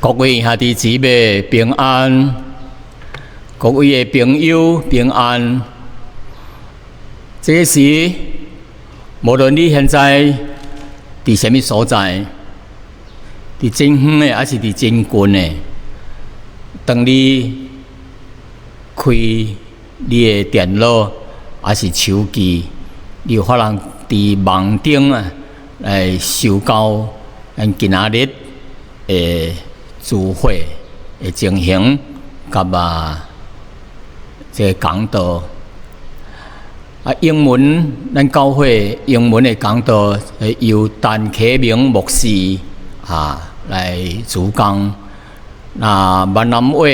各位兄弟姊妹平安，各位的朋友平安。這个時，無論你現在佇啥物所在，佇真遠的，還是佇真近的，當你開你的電腦，還是手機，你有可能佇網頂啊來收到咱今仔日的聚會的情形，佮這个講道。啊，英文咱教會英文的講道，由陳啟明牧師啊來主講。那閩南話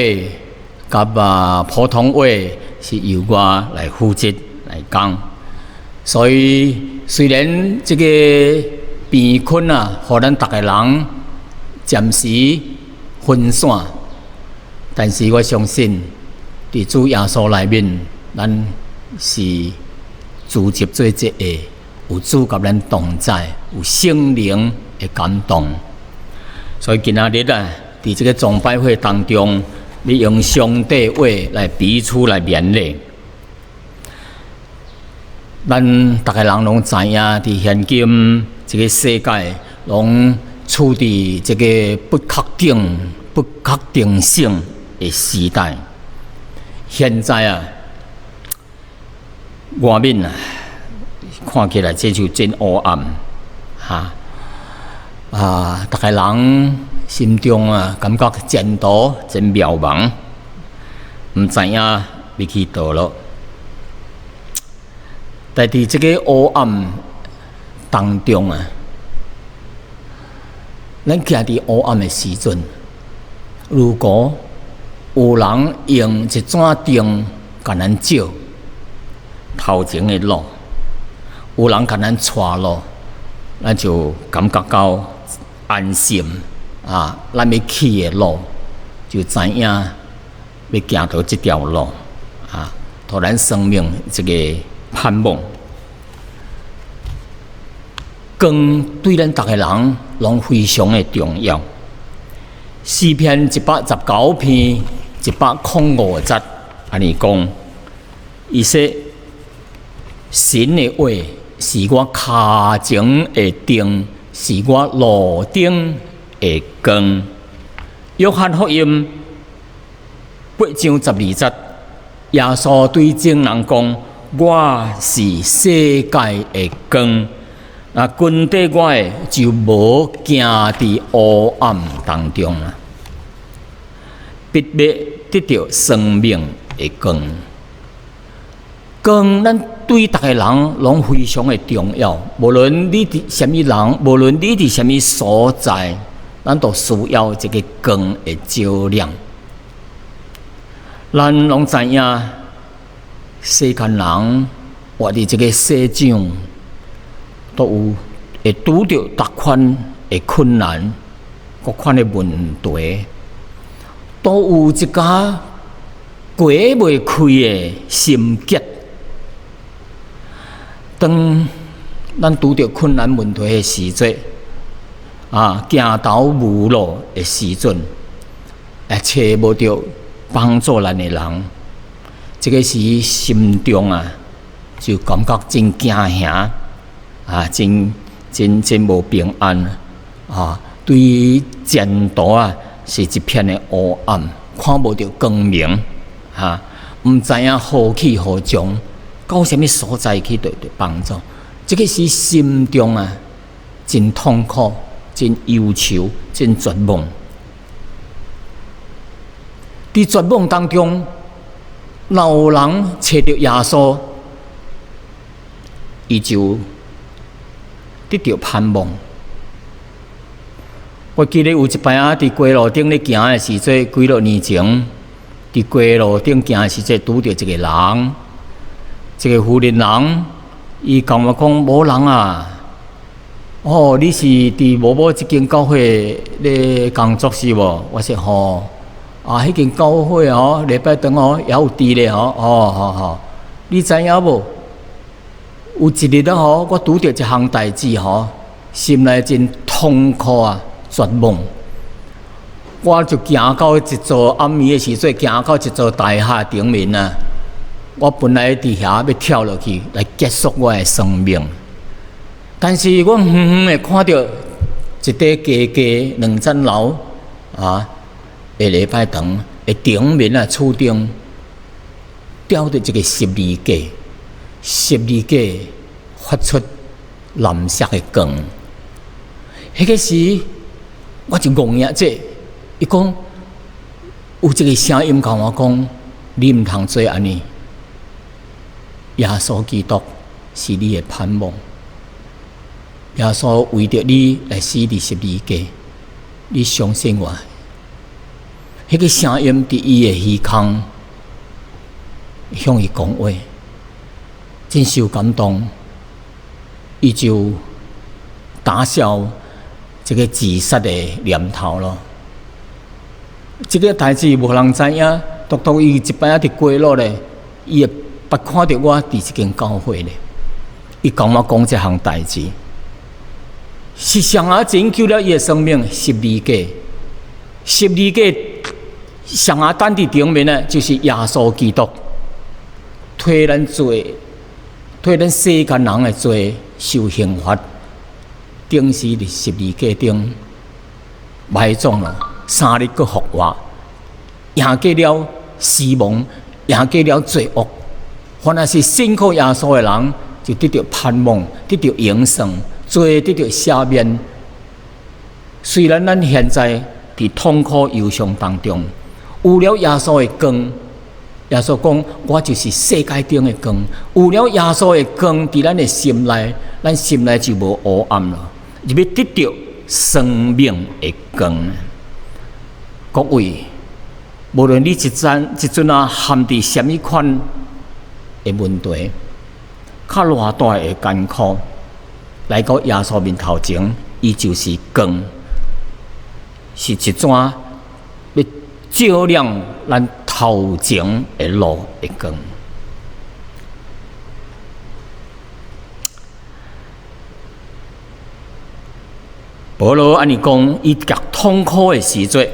佮普通話是由我來負責來講。所以雖然這個病菌啊，予咱逐个人暫時分散，但是我相信，佇主耶穌內面，咱是聚集做一個，有主佮咱同在，有聖靈的感動。所以今仔日啊，佇這個崇拜會當中，欲用上帝話來彼此來勉勵。咱逐个人攏知影，佇現今這個世界，攏處佇這個不確定性的時代。現在啊，外面啊，看起來這就真烏暗，哈啊！逐个人心中啊，感覺前途真渺茫，毋知影欲去佗落。但佇這個烏暗當中啊，咱行佇烏暗的時陣，如果有人用一盞燈共咱照頭前的路，有人共咱帶路，咱就感覺到安心啊！咱欲去的路就知影欲行佗這條路啊，予咱生命一個盼望。光對咱逐个人攏非常的重要。詩篇119篇105節按呢講，伊說：神的話是我跤前的燈，是我路頂的光。約翰福音8章12節，耶穌對眾人講：我是世界的光。若跟綴我的，就無行佇烏暗當中啊，必欲得著生命的光。光，咱對逐个人攏非常的重要。無論你佇啥物人，無論你佇啥物所在，咱都需要這个光的照亮。咱攏知影，世間人活佇這个世上，都有會拄著逐款的困難，各款的問題，都有一寡解袂開的心結。當咱拄著困難問題的時陣，啊，行投無路的時陣，會揣無著幫助咱的人，這个時心中啊，就感覺真驚嚇。啊，真真真無平安啊！對前途啊，是一片的烏暗，看無著光明，哈，毋知影何去何從，到啥物所在去得著幫助？這個是心中啊，真痛苦、真憂愁、真絕望。佇絕望當中，若有人揣著耶穌，伊就得著盼望。我記得有一擺仔佇街路頂咧行的時陣，幾若年前，佇街路頂行的時陣，拄著一個人，一個婦人人，伊共我講無人啊，哦，你是佇某某這間教會咧工作是無？我說吼，啊，彼間教會哦，禮拜堂哦，猶有佇咧吼，哦，好好，你知影無？有一日啊吼，我拄著一項代誌吼，心內真痛苦啊，絕望。我就行到一座暗暝的時陣，行到一座大廈頂面啊！我本來佇遐欲跳落去來結束我的生命，但是我遠遠的看著一塊高高兩層樓啊，的禮拜堂的頂面啊，厝頂吊著一個十字架，十字架發出藍色的光。彼個時我就戇影這，伊講有一個聲音共我講：你毋通做按呢。耶穌基督是你的盼望，耶穌為著你來死佇十字架，你相信我。彼個聲音佇伊的耳空向伊講話，真受感動，伊就打消這個自殺的念頭咯。這個代誌無人知影，獨獨伊一擺仔佇街路咧，伊會捌看著我佇這間教會咧，伊共我講這項代誌，是啥仔拯救了伊的生命？十字架，十字架，啥仔等佇頂面呢？就是耶穌基督，替咱罪，替咱世間人的罪受刑罰，釘死佇十字架頂，埋葬了，3日閣復活，贏過了死亡，贏過了罪惡。凡係是信靠耶穌的人，就得著盼望，得著永生，罪得著赦免。雖然咱現在佇痛苦憂傷當中，有了耶穌的光，耶穌講：我就是世界頂的光。有了耶穌的光佇咱的心內，咱心內就無黑暗了，就欲得著生命的光。各位，無論你這陣這陣仔陷佇啥物款的問題，較偌大的艱苦，來到耶穌面頭前，伊就是光，是一盞欲照亮咱頭前的路的光。保羅按呢講，伊極痛苦的時陣，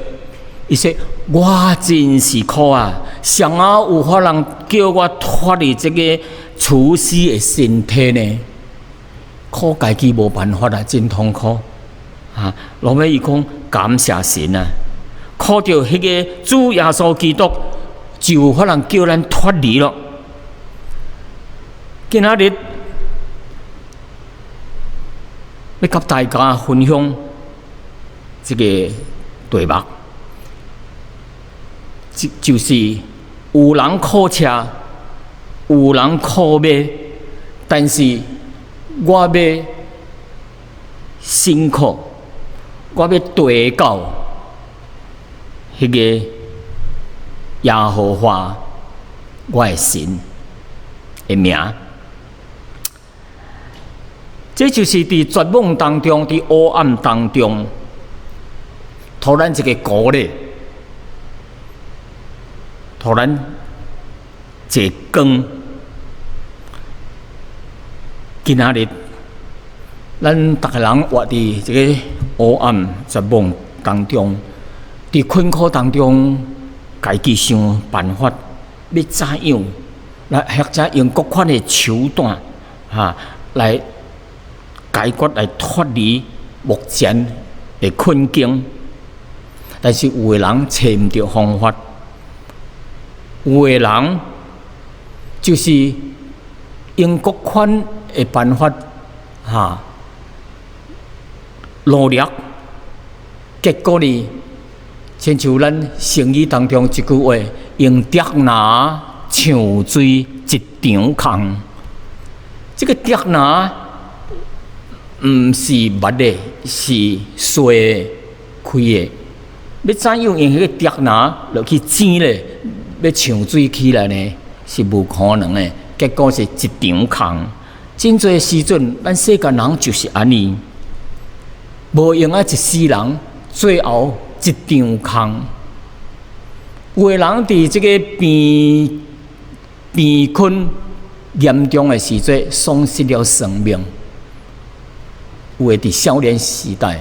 伊說：我真是苦啊！誰仔有法通叫我脫離這个處死的身體呢？苦家己無辦法啊，真痛苦啊！落尾伊講感謝神啊，靠著彼个主耶穌基督就有法通叫咱脫離咯。今仔日欲佮大家分享這个題目。就是有人苦車，有人苦馬，但是我欲辛苦，我欲綴到彼个耶和華我的神的名。這就是佇絕望當中，佇黑暗當中，予咱一個鼓勵。予咱一个光。今仔日，咱逐个人活佇這个黑暗絕望當中，佇困苦當中，家己想辦法欲怎樣，來或者用各款的手段，哈，來解決來脫離目前的困境。但是有的人揣毋著方法。有的人就是用各款的辦法，哈，努力，結果呢，親像咱成語當中一句話，用竹籃搶水一場空。這个竹籃毋是密的，是細開的。欲怎樣用彼个竹籃落去井咧？欲搶水起來呢，是無可能的。結果是一場空。真濟時陣，咱世間人就是按呢，無閒仔一世人，最後一場空。有的人佇這个病病困嚴重的時陣，喪失了生命；有的佇少年時代，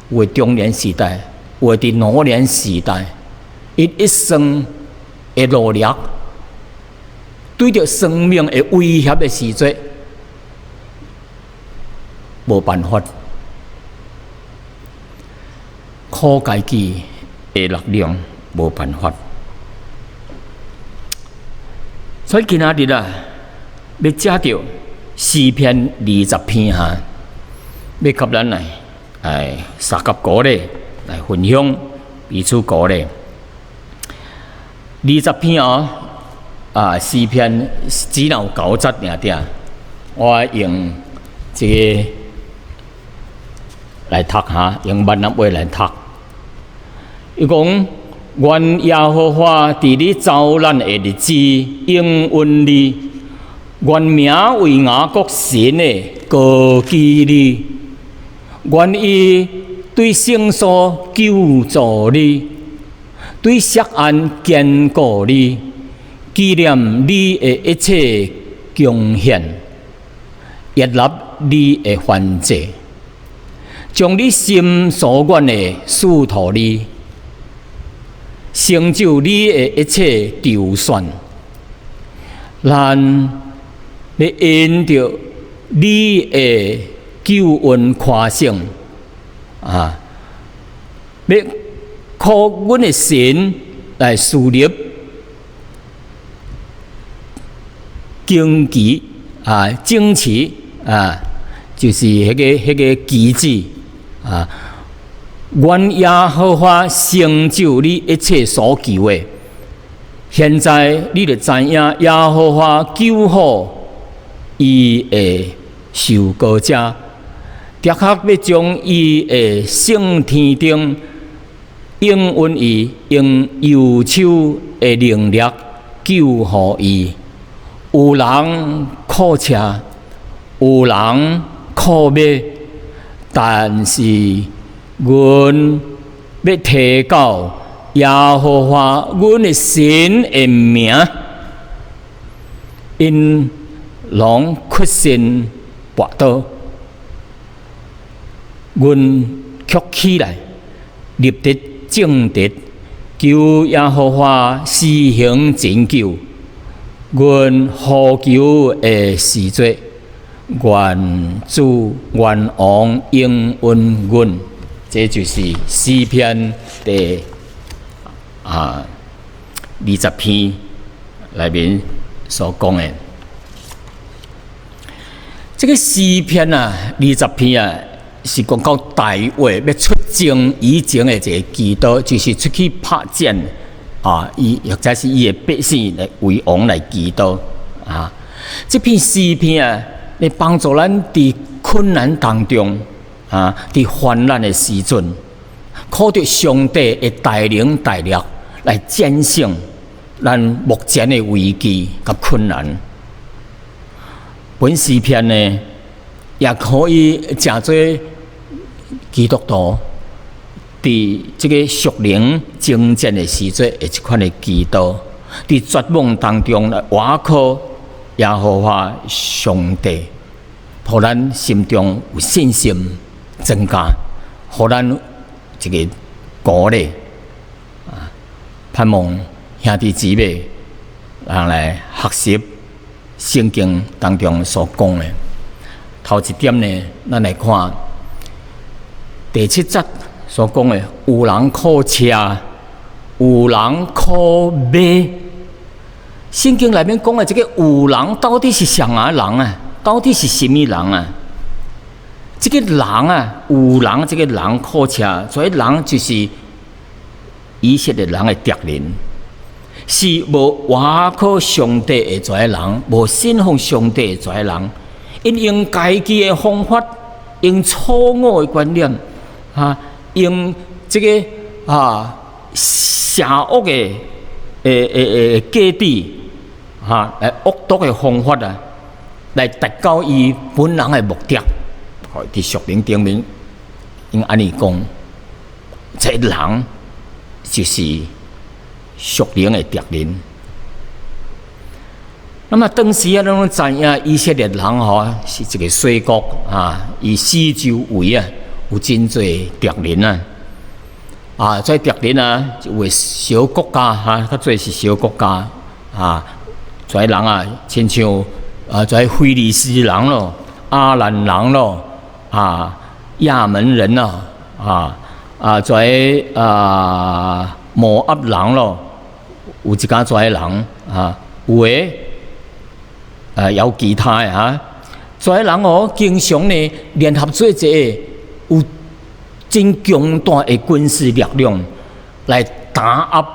有的中年時代，有的佇老年時代，伊一生的努力，對著生命的威脅的時陣，無辦法，靠家己的力量無辦法。所以今仔日啊，欲藉著詩篇二十篇哈，欲佮咱來相佮鼓勵來分享，彼此鼓勵。二十篇哦，詩篇只有九節爾爾，我用這个來讀哈，用閩南話來讀。伊講：願耶和華佇你遭難的日子應允你，願名為雅各神的高舉你，願伊對聖所救助你，對錫安堅固你，紀念你的一切貢獻，悅納你的燔祭，將你心所願的賜予你，成就你的一切籌算。咱欲因著你的救恩誇勝，欲靠阮的神來樹立旌旗啊，旌旗啊，就是彼个旗幟啊。願耶和華成就你一切所求的。現在你就知影耶和華救護伊的受膏者，的確欲將伊的聖天頂應允伊，用右手的能力救護伊。有人靠車，有人靠馬，但是阮欲提到耶和華阮的神的名，𪜶攏屈身跋倒，阮卻起來立佇正直，求耶和華施行拯救。阮呼求的時陣，願主願王應允阮。這就是詩篇第二十篇內面所講的。這个詩篇啊，二十篇啊，是講到大衛欲出征以前的一个祈禱，就是出去拍戰啊，伊或者是伊的百姓來為王來祈禱啊。這篇詩篇啊，來幫助咱佇困難當中啊，佇患難的時陣，靠著上帝的帶領帶領來戰勝咱目前的危機佮困難。本詩篇呢，也可以誠做基督徒佇這个屬靈征戰的時陣的一款的祈禱，佇絕望當中來倚靠耶和華上帝，予咱心中有信心增加，予咱一个鼓勵啊！盼望兄弟姊妹人來學習聖經當中所講的。頭一點呢，咱來看第七節所講的：有人靠車，有人靠馬。聖經內面講的這个有人到底是啥人啊？到底是啥物人啊？這个人啊，有人這个人靠車，所以人就是以色列人的敵人，是無倚靠上帝的這个人，無信奉上帝的這个人，𪜶用家己的方法，用錯誤的觀念，用這个邪惡的計智，來惡毒的方法啊，來達到伊本人的目的。佇屬靈頂面，𪜶按呢講，這人就是屬靈的敵人。那麼當時啊，咱攏知影以色列人吼是一个細國啊，伊四周圍啊有真濟敵人啊。啊，這敵人啊，有的小國家哈，較濟是小國家啊，這人啊，親像啊，這非利士人咯、亞蘭人咯、啊亞捫人咯、啊這啊摩押人咯，有一寡這人啊，有的啊有其他的哈，這人哦，經常呢聯合做一個有真強大的軍事力量來打壓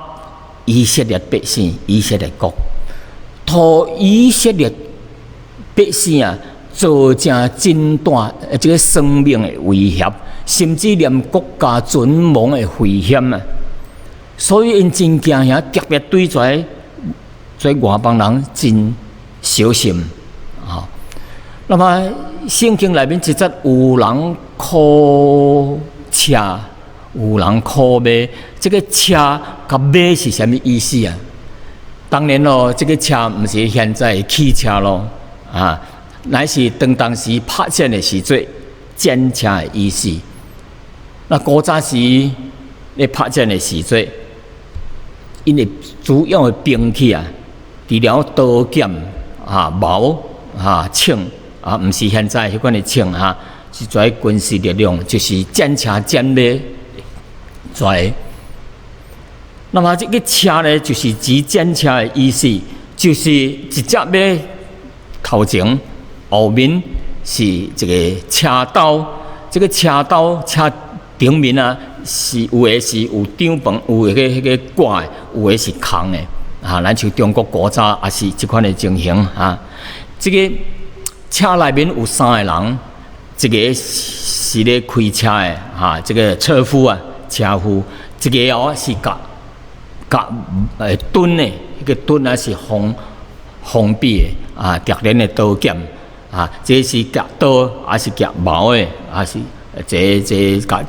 以色列百姓、以色列國，予以色列百姓啊造成真大這个生命的威脅，甚至連國家存亡的危險啊！所以𪜶真驚嚇，特別對這這外邦人真小心啊。那麼聖經內面一節有人苦車，有人苦馬，這个車佮馬是啥物意思啊？當然咯，這个車毋是現在汽車咯，啊，乃是當當時拍戰的時陣戰車的意思。那古早時咧拍戰的時陣，𪜶的主要的兵器啊，除了刀劍啊、矛啊、槍啊，毋是現在彼款的槍哈，是這軍事力量，就是戰車、戰馬這。那麼這个車呢，就是指戰車的意思，就是一隻馬頭前，後面是一个車兜，這个車兜車頂面啊，是有的是有帳篷，有彼个掛的，有的是空的。啊，咱像中國古早也是這款的情形啊。這个車內面有三个人，一个是咧開車的，哈，這个車夫啊，車夫，一个哦是共共盾的，彼个盾啊是防防備的啊，敵人的刀劍啊，這是舉刀，還是舉矛的，還是這這共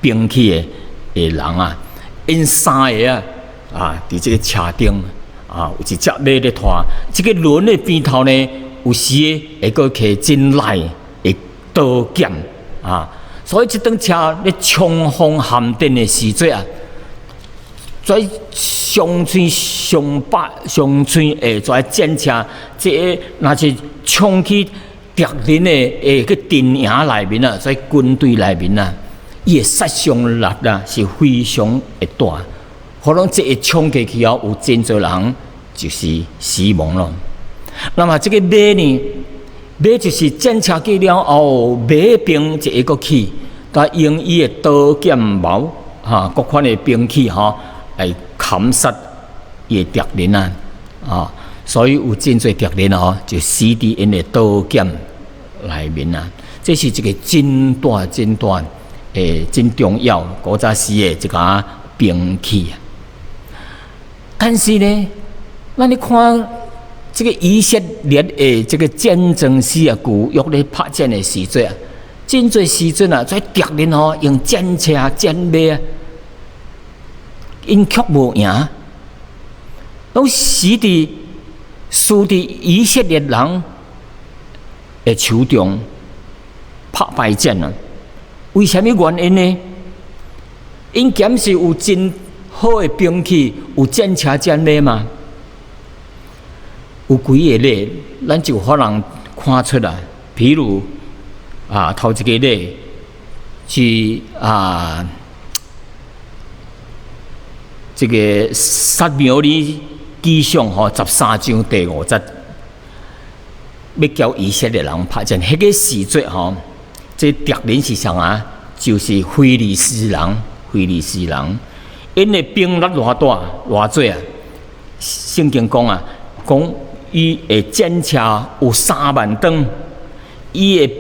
兵器的的人啊，𪜶三个啊啊，佇這个車頂啊，有一隻馬咧拖，這个輪的邊頭呢，有時會閣提真利的刀劍啊，所以這輛車咧衝鋒陷陣的時陣啊，這上喙上百上喙的這戰車，這个若是衝去敵人的的個陣營內面啊，在軍隊內面啊，伊的殺傷力啊是非常的大，可能這一衝過去後，有真濟人就是死亡咯。那麼這个馬呢？馬就是戰車過了後，馬兵就會閣去，佮用伊的刀劍矛，哈，各款的兵器吼，來砍殺伊的敵人啊！啊，所以有真濟敵人吼，就死佇𪜶的刀劍內面啊！這是一个真大、真大、真重要古早時的一个兵器啊！但是呢，咱你看這个以色列的這个戰爭史啊，舊約咧拍戰的時陣啊，真濟時陣啊，這敵人吼用戰車、戰馬啊，𪜶卻無贏，攏死佇輸佇以色列人的手中，拍敗戰啊！為啥物原因呢？𪜶敢是有真好的兵器，有戰車、戰馬嗎？有幾个例，咱就可能看出來。比如啊，頭一个例是啊，這个撒母耳記上吼13章第5節，欲交以色列人拍戰，彼个時陣吼，這敵人是啥啊？就是非利士人，非利士人，𪜶的兵力偌大偌濟啊？聖經講啊，講伊的戰車有3萬輛，伊的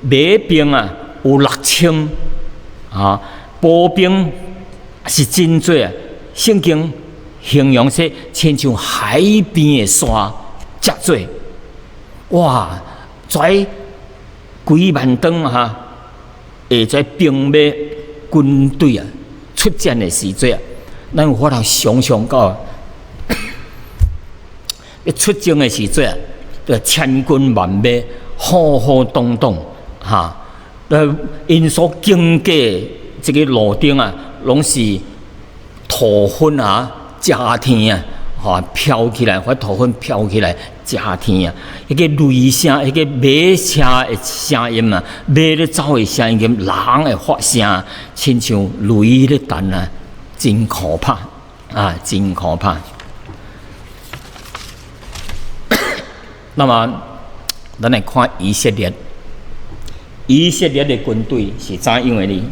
馬兵啊有6000，啊，步兵是真濟啊。聖經形容說，親像海邊的沙遮濟，哇！這幾萬噸哈，的這兵馬軍隊啊，出戰的時陣啊，咱有法度想象到，欲出征的時陣啊，就千軍萬馬，浩浩蕩蕩，哈，𪜶所經過這个路頂啊，攏是塗粉啊，遮天啊，吼飄起來，發塗粉飄起來，遮天啊，彼個雷聲，彼個馬車的聲音啊，馬咧走的聲音，人會發聲，親像雷咧彈啊，真可怕啊，真可怕。那麼，咱來看以色列，以色列的軍隊是怎樣的呢？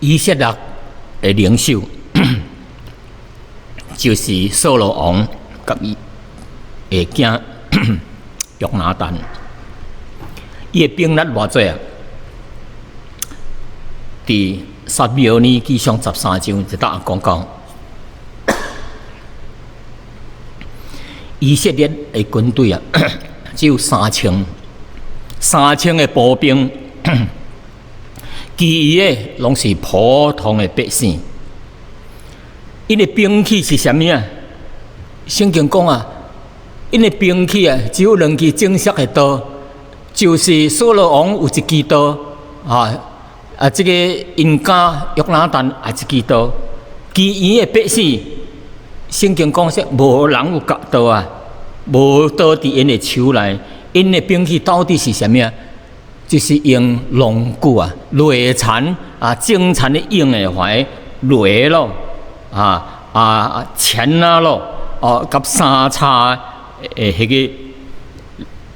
以色列的領袖就是掃羅王佮伊的囝約拿單，伊的兵力偌濟啊？佇撒母耳記上13章一搭講到，以色列的軍隊啊，只有三千，三千个步兵。其餘的攏是普通的百姓。𪜶的兵器是啥物啊？聖經講啊，𪜶的兵器啊，只有兩支正式的刀，就是掃羅王有一支刀，啊啊，這個𪜶囝約拿單也一支刀。其餘的百姓，聖經講說無人有夾刀啊，無刀佇𪜶的手內。𪜶的兵器到底是啥物啊？就是用農具啊，犁田啊，種田咧用的懷犁咯，啊啊鉗仔咯，哦，佮三叉的彼個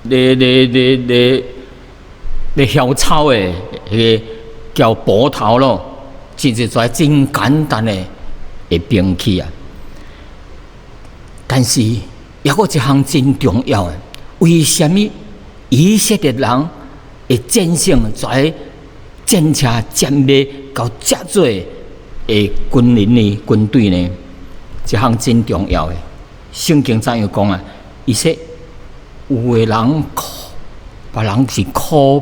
咧咧咧咧咧削草的彼個叫鋏頭咯，真實在真簡單的的兵器啊。但是猶閣一項真重要的，為啥物以色列人會戰勝這戰車、戰馬到遮濟的軍人呢？軍隊呢？這項真重要的。聖經怎樣講啊？伊說有的人靠，別人是靠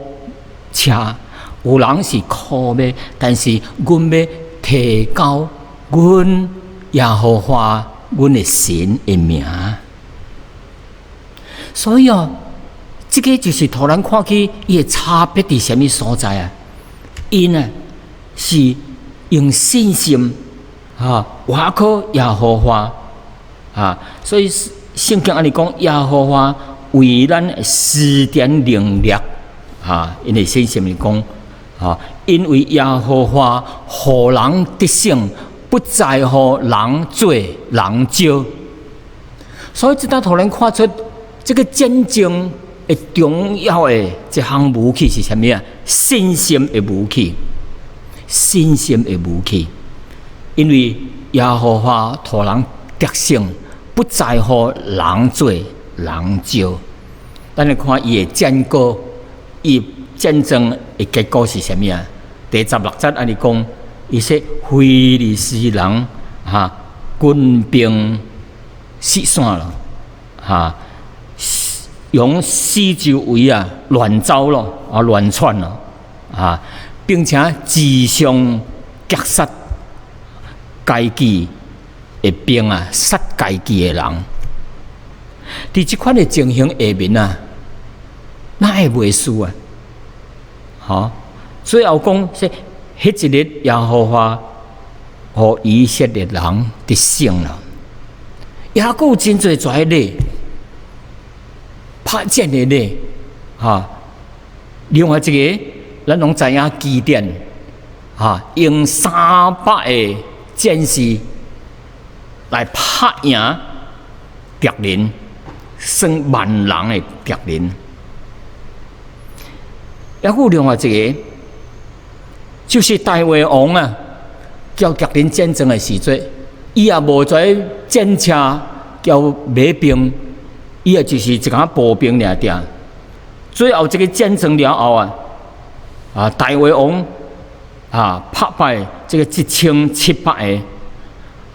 車，有人是靠馬，但是阮欲提高阮耶和華阮的神的名。所以哦，這個就是予咱看起伊的差別佇啥物所在啊？𪜶啊是用信心啊，倚靠耶和華啊，所以聖經按呢講，耶和華為咱施展能力啊，𪜶的信心是講啊，因為耶和華予人得勝，不在乎人多人少，所以這搭予咱看出這個戰爭的重要的一項武器是啥物啊？信心的武器，信心的武器。因為耶和華予人得勝，不在乎人多人少。咱來看伊的戰果，伊戰爭的結果是啥物啊？第十六節按呢講，伊說非利士人哈軍兵四散了，哈。用四周圍啊亂走咯，啊亂竄咯，啊，並且自相擊殺家己的兵啊，殺家己的人。佇這款的情形下面啊，哪會袂輸啊？吼，最後講說，彼一日耶和華予以色列人得勝了，猶閣有真濟跩咧。拍戰的咧，哈！另外一個，咱攏知影基甸，哈，用300個戰士來拍贏敵人，算萬人的敵人。猶閣有另外一個，就是大衛王啊，交敵人戰爭的時陣，伊也無跩戰車，交馬兵。伊也就是一寡步兵爾爾。最後這個戰爭了後啊，啊大衛王啊拍敗這個1700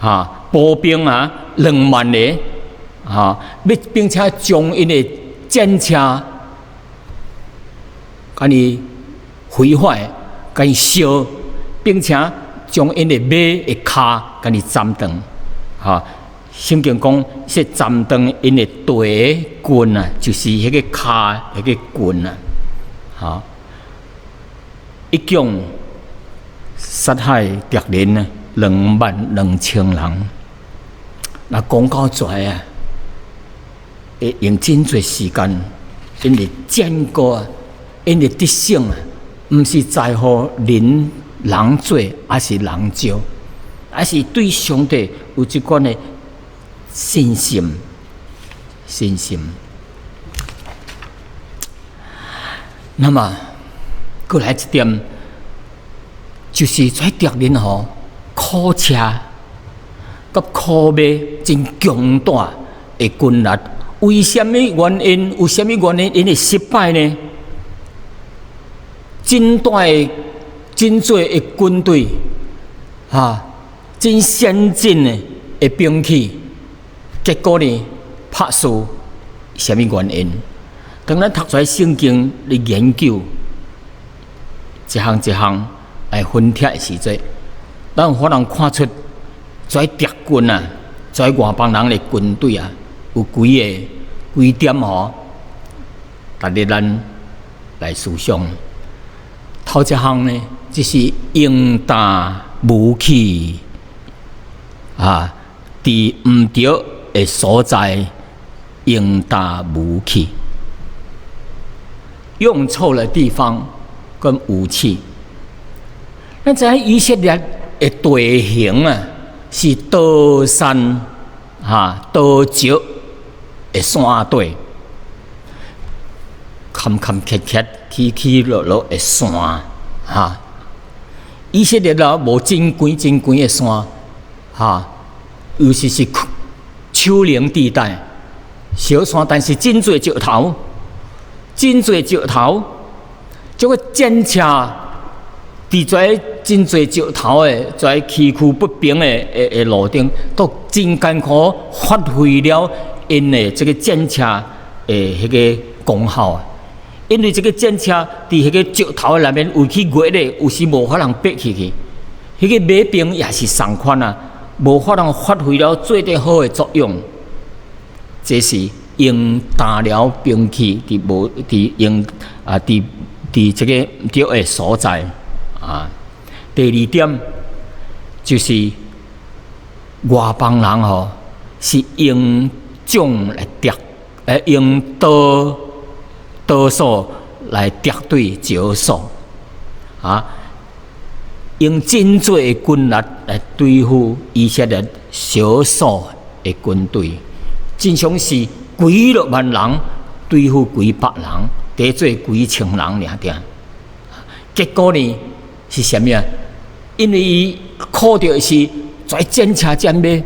個啊步兵啊2萬個啊，欲並且將𪜶的戰車共伊毀壞，共伊燒，並且將𪜶的馬的跤共伊斬斷，哈。聖經講說斬斷𪜶的蹄棍啊，就是彼个跤彼个棍啊，哈！一共殺害敵人呢22,000人。若講到這啊，會用真濟時間，因為戰果啊，𪜶的得勝啊，毋是在乎人人濟抑是人少，而是對上帝有這款的信心，信心。那麼，閣來一點，就是這敵人吼，苦車佮苦馬真強大的軍力，為啥物原因？有啥物原因？𪜶會失敗呢？真大的、真濟的軍隊，哈，真先進的兵器。結果呢，拍輸，啥物原因？當咱讀出來聖經來研究，一項一項來分析的時陣，咱有可能看出這敵軍啊，這外邦人的軍隊啊，有幾个幾點吼，值得咱來思想。頭一項呢，就是用大武器啊，佇毋著的所在用大武器，用錯了地方跟武器。咱知影以色列的地形啊，是多山哈多石的山底，坎坎坷坷、起起落落的山哈。以色列啊，無真懸真懸的山哈，尤其是丘陵地帶，小山，但是真濟石頭，真濟石頭，這个戰車佇這真濟石頭的、這崎嶇不平的路頂，都真艱苦發揮了𪜶的這个戰車的彼个功效啊！因為這个戰車佇彼个石頭內面有去越咧，有時無法通爬起去，彼个馬兵也是仝款啊，無法通發揮了最底好的作用。這是用大了兵器佇無佇用啊佇佇這个毋著的所在啊。第二點就是外邦人吼是用杖來敵，用刀刀斧來敵對少數啊，用真濟的軍力來對付以色列少數的軍隊，真像是幾落萬人對付幾百人，得做幾千人爾爾。結果呢是啥物啊？因為伊靠著的是在戰車戰馬，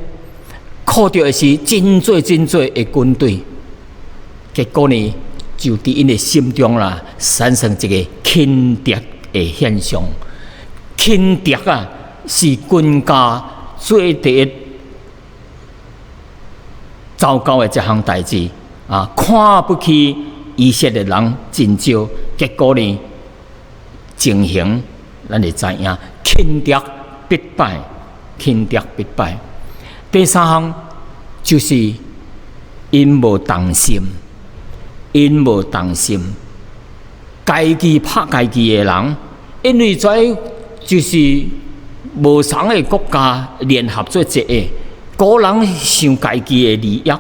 靠著的是真濟真濟的軍隊，結果呢就佇𪜶的心中啦產生一个輕敵的現象。輕敵啊，是軍家最第一糟糕的一項代誌啊！看不起以色列人真少，結果呢，情形咱會知影，輕敵必敗，輕敵必敗。第三項就是𪜶無同心，𪜶無同心，家己拍家己的人，因為這就是無仝的國家聯合做一個，個人想家己的利益，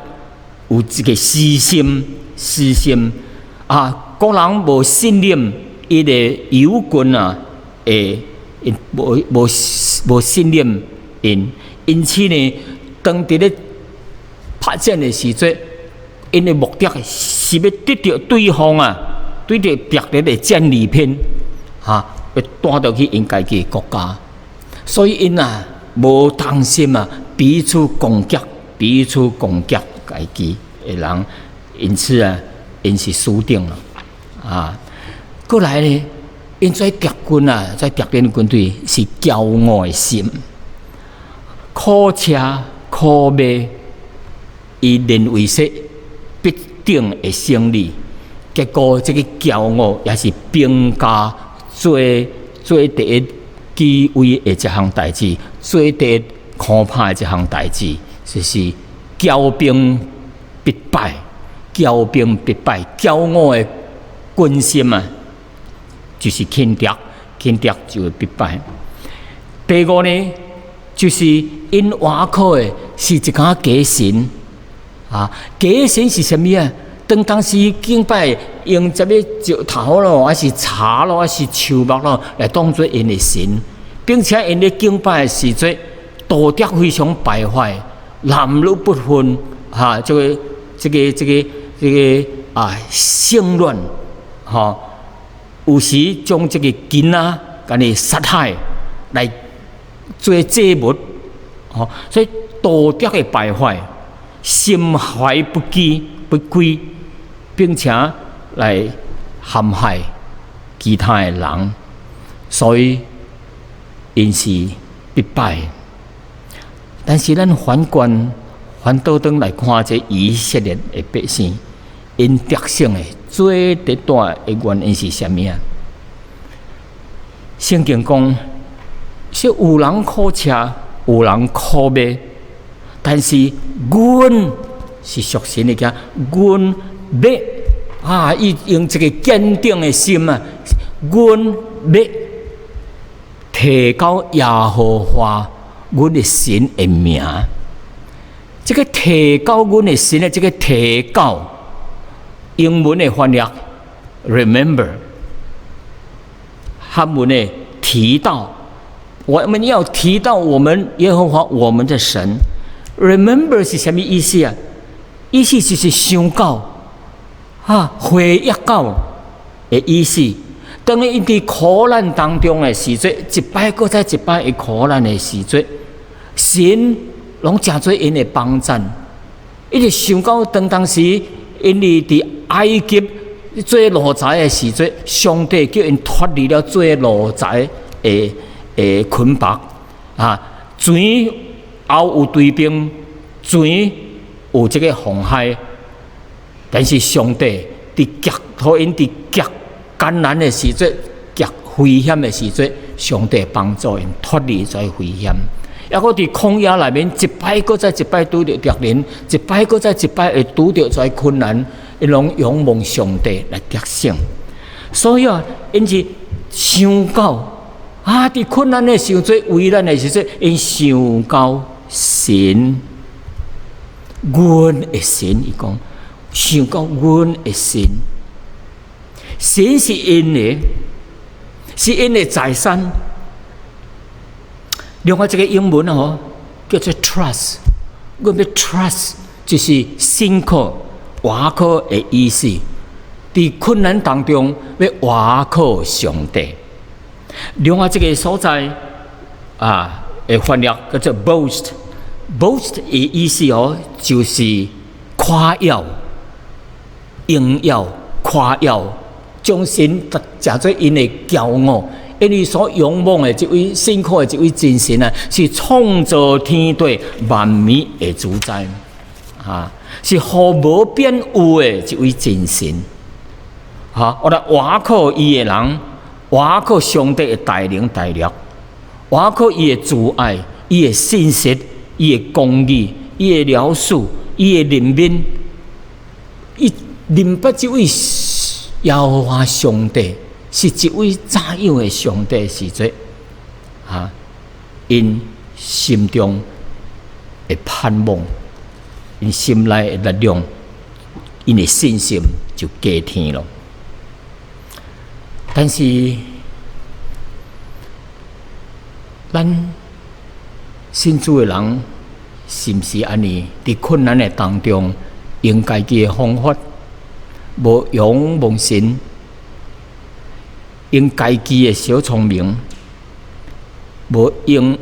有一个私心，私心啊，個人無信任伊的友軍啊，會無無無信任𪜶，因此呢，當佇咧拍戰的時陣，𪜶的目的是欲得著對方啊，對著敵人的戰利品，哈，欲帶倒去𪜶家己的國家，所以𪜶啊無同心啊，彼此攻擊，彼此攻擊家己的人，因此啊，𪜶是輸定了啊。閣來呢，𪜶這敵軍啊，這敵人軍隊是驕傲的心，苦車苦馬，伊認為說必定會勝利，結果這个驕傲也是兵家最最第一忌諱的一項代誌，最第一可怕的一項代誌，就是驕兵必敗，驕兵必敗，驕傲的軍心啊，就是輕敵，輕敵就會必敗。第五呢，就是𪜶倚靠的是一間假神啊，假神是啥物啊？當時敬拜用這個石頭咯，還是柴咯，還是樹木咯，來當做𪜶的神，並且𪜶咧敬拜的時陣，道德非常敗壞，男女不分，哈，這個性亂，吼，有時將這個囡仔共伊殺害來做祭物，吼，所以道德的敗壞，心懷不羈不軌，並且來陷害其他的人，所以𪜶是必敗。但是咱反觀反倒轉來看，這以色列的百姓，𪜶得勝的最大的原因是啥物啊？聖經講是有人靠車，有人靠馬，但是阮是屬神的囝，阮欲啊，伊用一個堅定的心啊，阮欲提到耶和華阮的神的名。這個提到阮的神的這個提到，英文的翻譯 remember，漢文的提到，我們要提到我們耶和華我們的神。remember 是啥物意思啊？意思就是想到，哈，回憶到的意思。當伊佇苦難當中的時陣，一擺閣再一擺的苦難的時陣，神攏成做𪜶的幫贊。伊就想到當時𪜶佇埃及做奴才的時陣，上帝叫𪜶脫離了做奴才的捆綁啊！前後有追兵，前有這個紅海，但是上帝佇極予𪜶佇極艱難的時陣，極危險的時陣，上帝幫助𪜶脫離這危險。抑閣佇曠野內面，一擺閣再一擺拄著敵人，一擺閣再一擺會拄著這困難，𪜶攏仰望上帝來得勝。所以啊，𪜶是想到啊，佇困難的時陣、危難的時陣，𪜶想到神，阮的神，伊講想到阮的神，神是𪜶的，是𪜶的財產。另外一個英文吼，叫做 trust，阮欲 trust 就是信靠、倚靠的意思。佇困難當中欲倚靠上帝。另外這個所在啊，的翻譯叫做 boast，boast 的意思哦，就是誇耀、榮耀、誇耀，將神成做𪜶的驕傲。因為所仰望的這位信靠的這位真神啊，是創造天地萬物的主宰，啊，是予無變有的這位真神。哈，我來倚靠伊的人，倚靠上帝的大能大力，倚靠伊的慈愛、伊的信實、伊的公義、伊的饒恕、伊的憐憫，伊認捌這位耶和華上帝是一位怎樣的上帝時陣，哈，𪜶心中的盼望，𪜶心內的力量，𪜶的信心就加添了。但是，咱信主的人，是毋是按呢？佇困難的當中，用家己的方法，無仰望神，用家己的小聰明，無用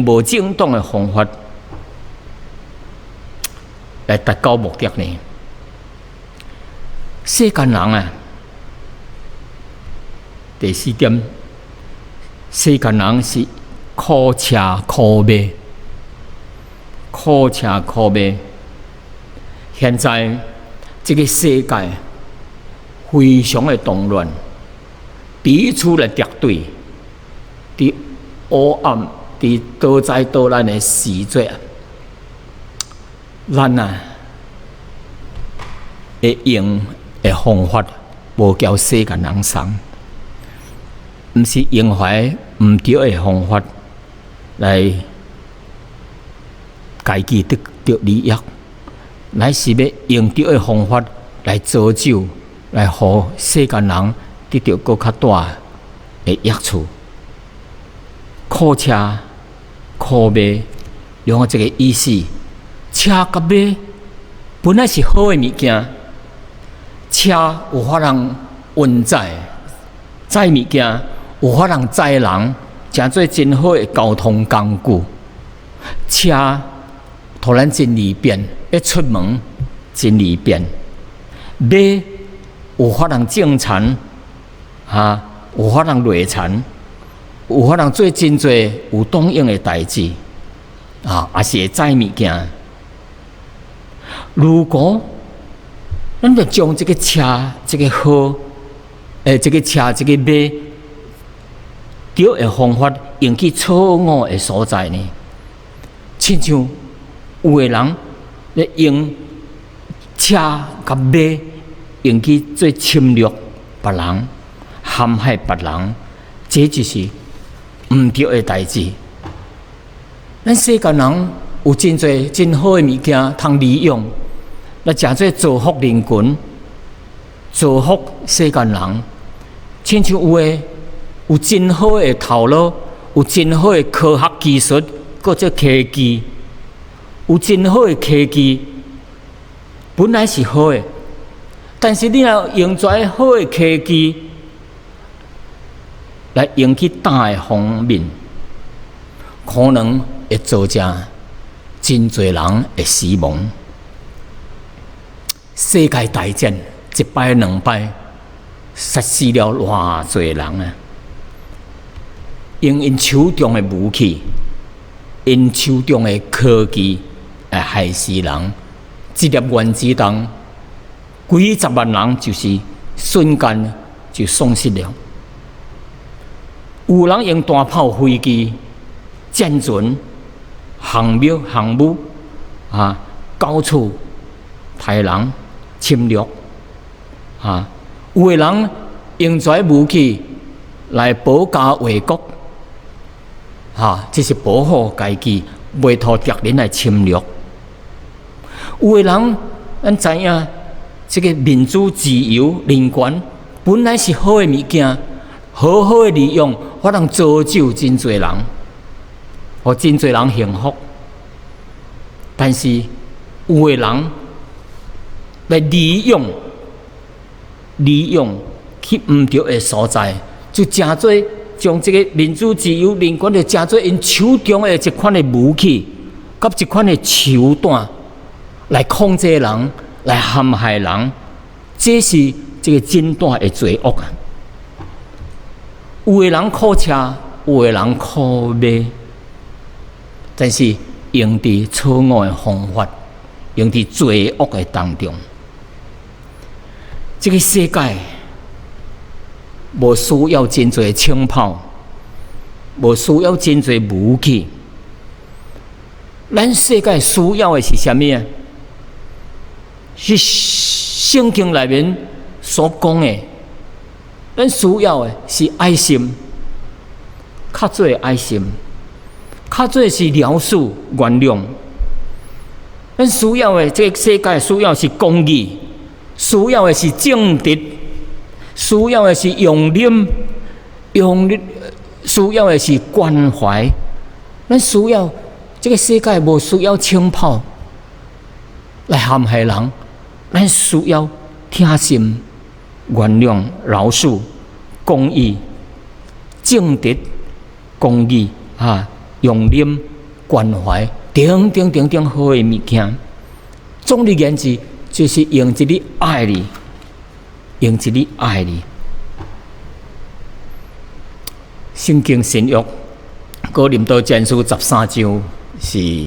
無正當的方法來達到目的呢？世間人啊，第四點，世間人是靠車靠馬，靠車靠馬。現在這個世界非常的動亂，彼此來敵對，佇黑暗、佇多災多難的時陣，咱啊，會用的方法無交世間人相，毋是用懷毋對的方法來家己得著利益，乃是欲用對的方法來造就，來予世間人得著閣較大的益處。苦車苦馬，兩個這个意思，車佮馬本來是好的物件，車有法通運載，載物件，有法通載人，成做真好的交通工具。車予咱真利便，欲出門真利便。馬有法通種田，哈，有法通犁田，有法通做真濟有當用的代誌，啊，也是會載物件。如果咱就將這个車、這个好，這个車、這个馬，對的方法用去錯誤的所在呢？親像有的人咧用車佮馬用去做侵略別人、陷害別人，這就是毋對的代誌。咱世間人有真濟真好的物件通利用，來誠做造福人群、造福世間人。親像有的有真好的頭腦，有真好的科學技術，閣做科技，有真好的科技，本來是好的，但是你若用這好的科技來用去歹的方面，可能會造成真濟人的死亡。世界大戰一擺兩擺，殺死了偌濟人啊！用𪜶手中的武器，𪜶手中的科技來害死人。一粒原子彈，幾十萬人就是瞬間就喪失了。有人用大炮、飛機、戰船、航母、航母啊，到處刣人侵略啊！有的人用這武器來保家衛國，哈，這是保護家己，袂予敵人來侵略。有的人，咱知影，這个民主、自由、人權本來是好的物件，好好的利用，可能造就真濟人，予真濟人幸福。但是有的人來利用，利用去毋對的所在，就成做將這个民主、自由、人權，就成做𪜶手中的一款的武器，佮一款的手段來控制人，來陷害人，這是這个真大的罪惡啊！有的人苦車，有的人苦馬，但是用佇錯誤的方法，用佇罪惡的當中，這个世界無需要真濟槍炮，無需要真濟武器。咱世界需要的是啥物啊？是聖經內面所講的，咱需要的是愛心，較濟愛心，較濟是饒恕、原諒。咱需要的，這个世界需要是公義，需要的是正直，需要的是容忍，容忍，需要的是關懷。咱需要這个世界無需要槍炮來陷害人，咱需要疼心、原諒、饒恕、公義、正直、公義、啊，容忍、關懷，等等等等好的物件。總而言之，就是用一个愛字，用一个愛字。聖經新約哥林多前書13章是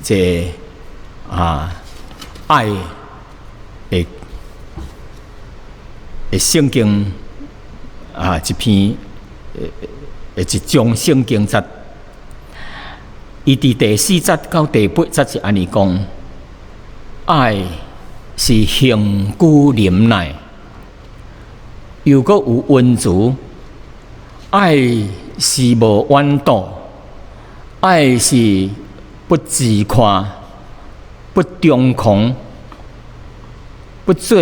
這啊愛的聖經啊一篇的一章聖經節，伊佇第四節到第八節是按呢講。愛是恆久忍耐，又閣有恩慈；愛是無怨妒，愛是不自誇，不張狂，不做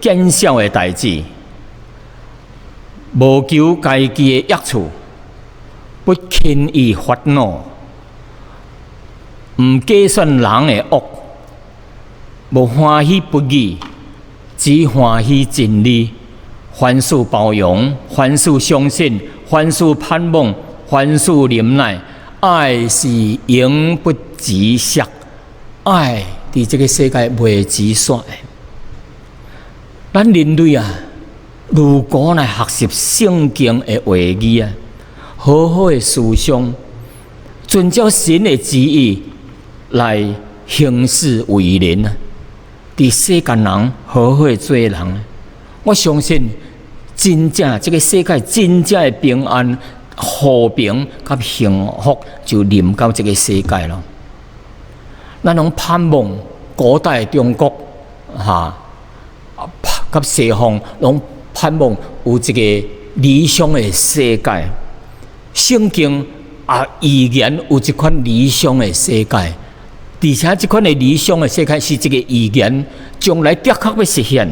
見笑的代誌，無求家己的益處，不輕易發怒，毋計算人的惡，無歡喜不義，只歡喜真理。凡事包容，凡事相信，凡事盼望，凡事忍耐。愛是永不止息，愛佇這个世界袂止息的。咱人類啊，如果來學習聖經的話語啊，好好的思想，遵照神的旨意來行事為人啊，佇世間人好好的做人，我相信真正這个世界真正的平安、和平佮幸福就臨到這个世界咯。咱攏盼望古代中國哈，佮西方攏盼望有一个理想的世界。聖經也預言有這款理想的世界，而且這款的理想的世界是一个預言，將來的確欲實現。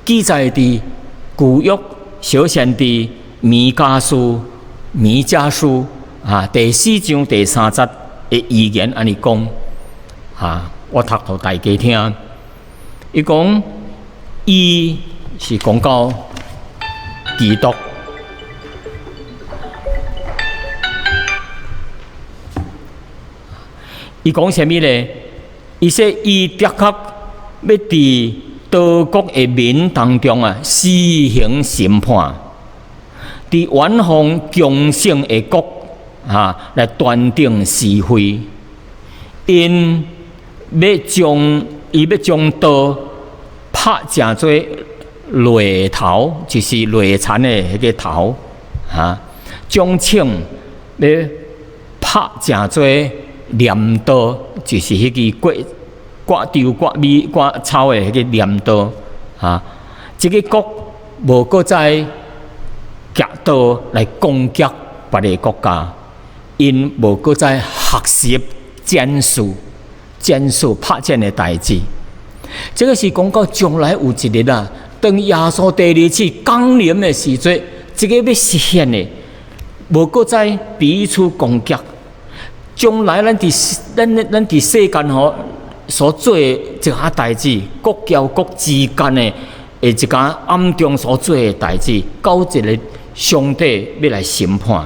記載佇舊約小先知彌迦書、彌迦書啊，第四章第三節的預言按呢講啊，我讀予大家聽。伊講，伊是講到基督。伊講啥物呢？伊說伊的確欲佇多國的民當中啊，施行審判，佇遠方強盛的國啊，來斷定是非。𪜶欲將伊欲將刀拍成做犁頭，就是犁田的彼个頭啊，將銃欲拍成做鐮刀，就是彼支割割稻、割米、割草的彼个鐮刀啊。這个國無閣再舉刀來攻擊別个國家，𪜶無閣再學習戰術、戰術拍戰的代誌。這个是講到將來有一日啊，當耶穌第二次降臨的時陣，這个欲實現的，無閣再彼此攻擊。將來咱佇咱咱佇世間吼所做的一項代誌，國交國之間的的一間暗中所做的代誌，到一个上帝欲來審判，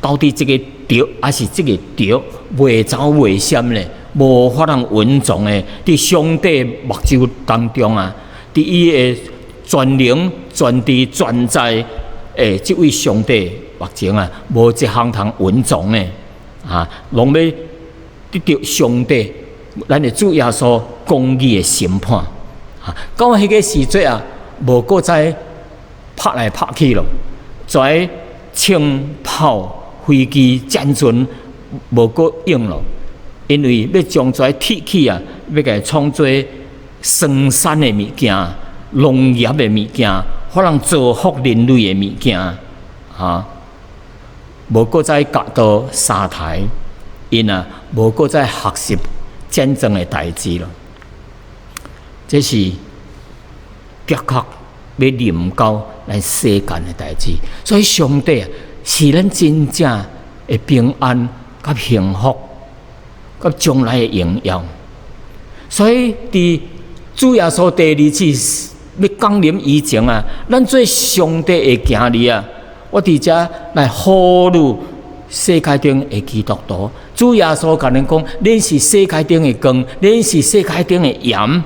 到底這个對抑是這个著，袂走袂閃咧，無法通隱藏的，佇上帝目睭當中啊，佇伊的全能、全知、全在的這位上帝目前啊，無一項通隱藏的。啊，攏欲得著上帝，咱的主耶穌公義的審判。啊，到彼个時陣啊，無閣再拍來拍去咯，再槍炮、飛機、戰船無閣用咯，因為欲將這鐵器啊，欲共創做生產的物件、農業的物件，可能造福人類的物件，啊。無閣再鉸刀殺刣，𪜶啊無閣再學習戰爭的代誌咯。這是的確欲臨到咱世間的代誌，所以上帝啊，是咱真正的平安、佮幸福、佮將來的榮耀。所以佇主耶穌第二次欲降臨以前啊，咱做上帝的囝兒啊。我佇遮來呼籲世界頂的基督徒，主耶穌共咱講：恁是世界頂的光，恁是世界頂的鹽。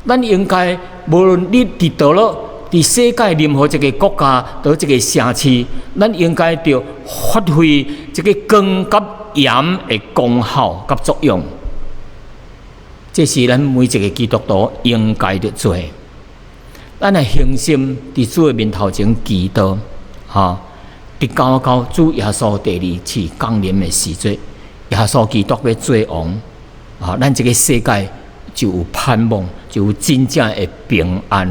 咱應該無論你佇佗落，佇世界任何一个國家，佗一个城市，咱應該著發揮這个光佮鹽的功效佮作用。這是咱每一个基督徒應該著做的。咱來恆心佇主的面頭前祈禱，哈！直到到主耶穌第二次降臨的時陣，耶穌基督欲做王，啊！咱這个世界就有盼望，就有真正的平安，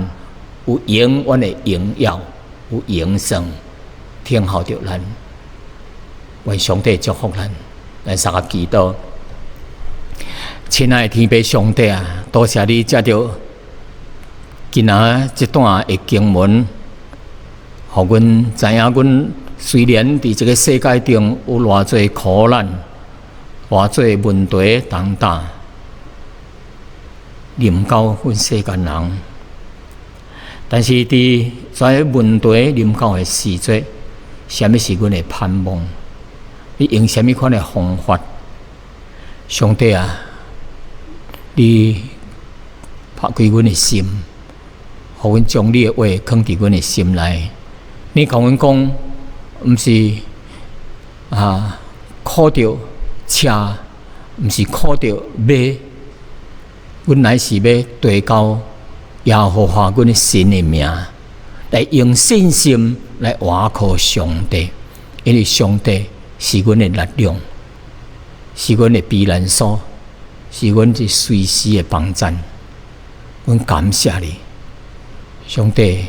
有永遠的榮耀，有永生，等候著咱。願上帝祝福咱，來相佮祈禱。親愛的天父上帝啊，多謝你藉著今仔這段的經文，予阮知影，阮雖然佇這个世界中有偌濟苦難、偌濟問題重擔，臨到阮世間人，但是佇這問題臨到的時陣，啥物是阮的盼望？你用啥物款的方法？上帝啊，你拍開阮的心，予阮將你的話囥佇阮的心內。你共阮講，毋是啊，靠著車，毋是靠著馬，阮乃是欲對到耶和華阮的神的名，來用信心來倚靠上帝，因為上帝是阮的力量，是阮的避難所，是阮這隨時的幫贊。阮感謝你，上帝。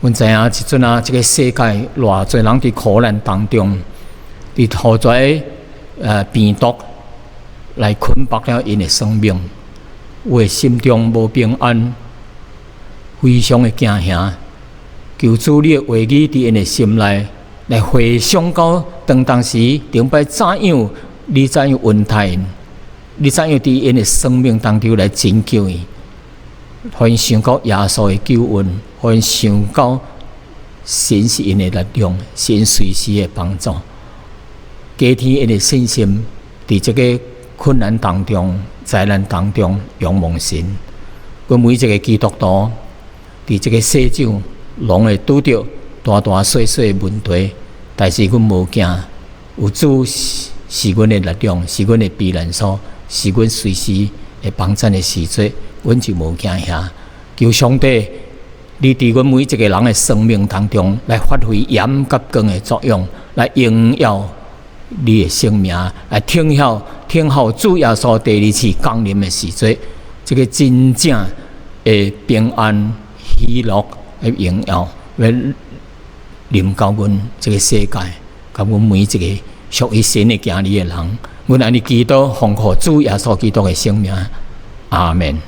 阮知影這陣啊，這个世界偌濟人佇苦難當中，佇予這病毒來捆綁了𪜶的生命，有的心中無平安，非常的驚嚇。求主你的話語佇𪜶的心內來回想到當當時頂擺怎樣，你怎樣恩待𪜶，你怎樣佇𪜶的生命當中來拯救𪜶，予𪜶想到耶穌的救恩，予𪜶想到神是𪜶的力量，是𪜶隨時的幫助，加添𪜶的信心，佇這个困難當中、災難當中仰望神。阮每一个基督徒佇這个世上，攏會拄著大大細細的問題，但是阮無驚，有主是阮的力量，是阮的避難所，是阮隨時會幫贊的時陣，阮就無驚嚇。求上帝，你佇阮每一个人的生命當中來發揮鹽佮光的作用，來榮耀你的聖名，來聽候聽候主耶穌第二次降臨的時陣，這个真正的平安、喜樂的榮耀，欲臨到阮這个世界，佮阮每一个屬於神的囝兒的人，阮按呢祈禱，奉靠主耶穌基督的聖名，阿門。